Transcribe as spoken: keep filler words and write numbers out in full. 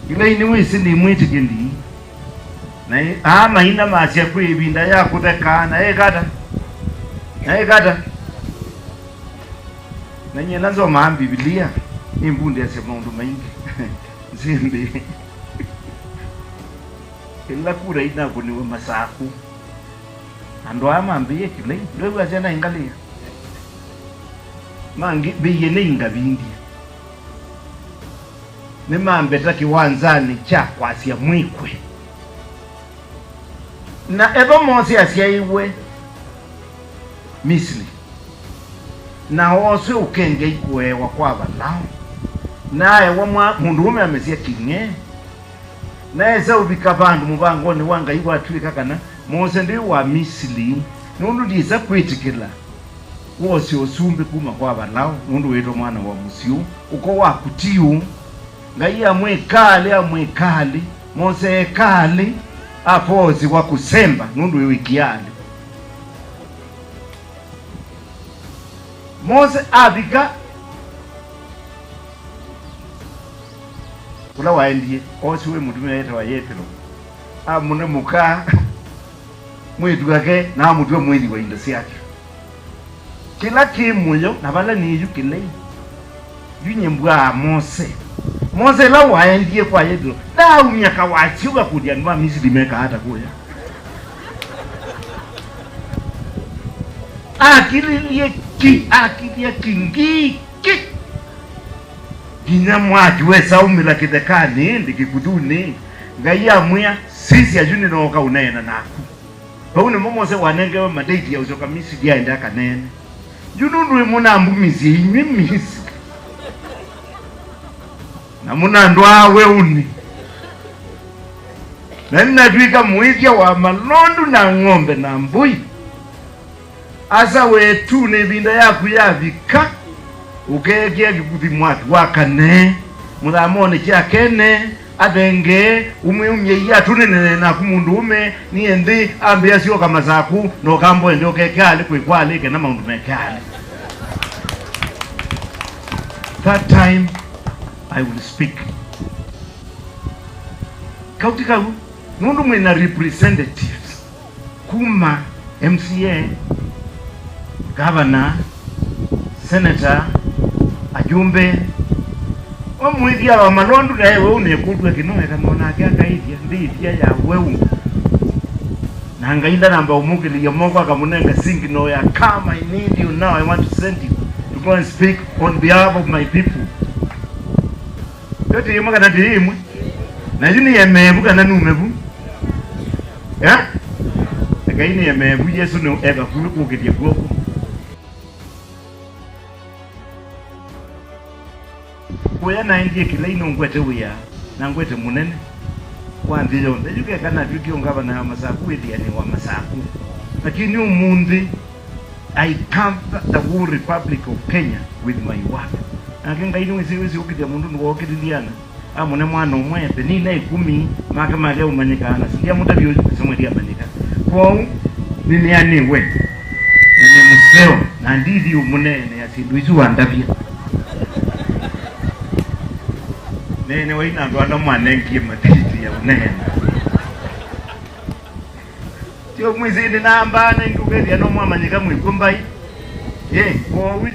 Kĩlei nĩwĩsĩ nĩmwĩtĩkĩli. Na ĩ-, aa maina masya kwĩ ĩvinda ya kũtheka, na ĩkata. Na ĩkata. Na nyie na nzomaa Mbivilia, nĩmbundĩasya maũndũ maingĩ. Nzĩmbĩ. Ĩla kura inakũniwe Masaku, andũ aa mambĩie Kĩlei, ndwĩw'a syana ingalĩa. Mambĩie nĩ ingavindie. Nĩmambeta kĩwanzanĩ kya kwasya mwĩkwe. Na ethwa Mose asyaĩwe Misili, na ooswe ũkengei kũewa kwa Valao, na aewa mwa mũndũũme amesya kĩng'e, na esa ũvika vandũ mũvangonĩ wa Ngai watw'ĩka kana Mose ndĩ wa Misili, nũndũ ndyĩsa kwĩtĩkĩla wose ũsumbĩ kuma kwa Valao, nũndũ wĩtwa mwana wa mũsyĩ ũũ. Ũko waku ti ũũ. Ngai amwĩka alĩ, amwĩka alĩ. Mose eka alĩ, afoosiwa kũsemba nũndũ wĩwĩkie alĩ. Mose avika kũla waendie, oosiwe mũtumĩa wĩtawa Yethero, amũne mũka mwĩĩtu wake na amũtw'a mũĩthi wa indo syake. Kĩla kĩ mũyo na vala nĩ yu Kĩlei. Yu nyie mbwaa Mose. Mose ĩla waendie kwa Yethero, ndaaumya kawasyo kakũlya andũ ma Misili mekaa ata kũya. Akililye ki, akilya kingiki. Nginya mwaki wesaumĩla kĩthekanĩ, ĩndĩ kĩkuthunĩ, Ngai amwĩa, "Sisya, yu nĩnooka ũneena naku." Vau nĩmo Mose wanengewe mandate ya ũsyoka Misili aende akaneene. Yu nũndũ ĩmwe nambumisye inyw'ĩ Misili, na mũnandwaa weũnĩ, na nĩnatw'ĩka mũĩthya wa malondu na ng'ombe na mbũi. Asa wetu, nĩ ĩvinda yaku yavika, ũkeekĩa kĩkuthi mwaki wakane mũthamonĩ kya kene, athengee, ũmwĩumye iatũ nĩnene naku mũndũũme, niĩ nthĩ, ambĩa syoka Masaku, na ũkamboende ũkeke alĩ kwĩkwa alĩ, kena maũndũ meke alĩ. That time I will speak. Kauti kau, nũndũ mwĩna representatives kuma M C A, governor, senator, ajumbe, wamwĩthya wa malondu naye weũ nĩkũtw'a kĩno eka nonake akaĩthya ndĩthya ya weũ. Na Ngai ndanamba ũmũkĩlĩlya moko akamũnenga signal ya, "Come, I need you now, I want to send you to go and speak on behalf of my people." Yo ti ĩmwe kana ti ĩmwe? Na yu nĩ emeevu kana numevu? Eh? Ekai nĩ emeevu, Yesũ nĩ eka kũlĩ kũkĩthya kw'oko. Kũya naendie Kĩlei nũngwete wĩa, na ngwete mũnene wa nthĩ yonthe. Yu keka natw'ĩkie ũngavana ya Masaku, wĩthĩanĩ wa Masaku. Lakini ũmũnthĩ, I cover the whole Republic of Kenya with my work. Nake Ngai nĩwĩsĩ wĩsĩ ũkĩthya mũndũ nĩwookĩlĩlyana. Amũne mwana ũmwe, Penina ĩkũmi, make malya ũmanyĩkaa, na sindya mũtavya ũyu, ĩsamwe lyamanyĩka. Kwoou, nĩneanĩwe, na nĩ mũseo, na ndithi ũmũneenea syĩndũ isu wandavya. Neenewa ina andũ ala mwanengie mathiti ya ũneena. Tyo mwĩsĩ nĩnambaa, na ingĩ ũkethĩa no mwamanyĩka mwĩkw'o mbai. Ĩ, kwoou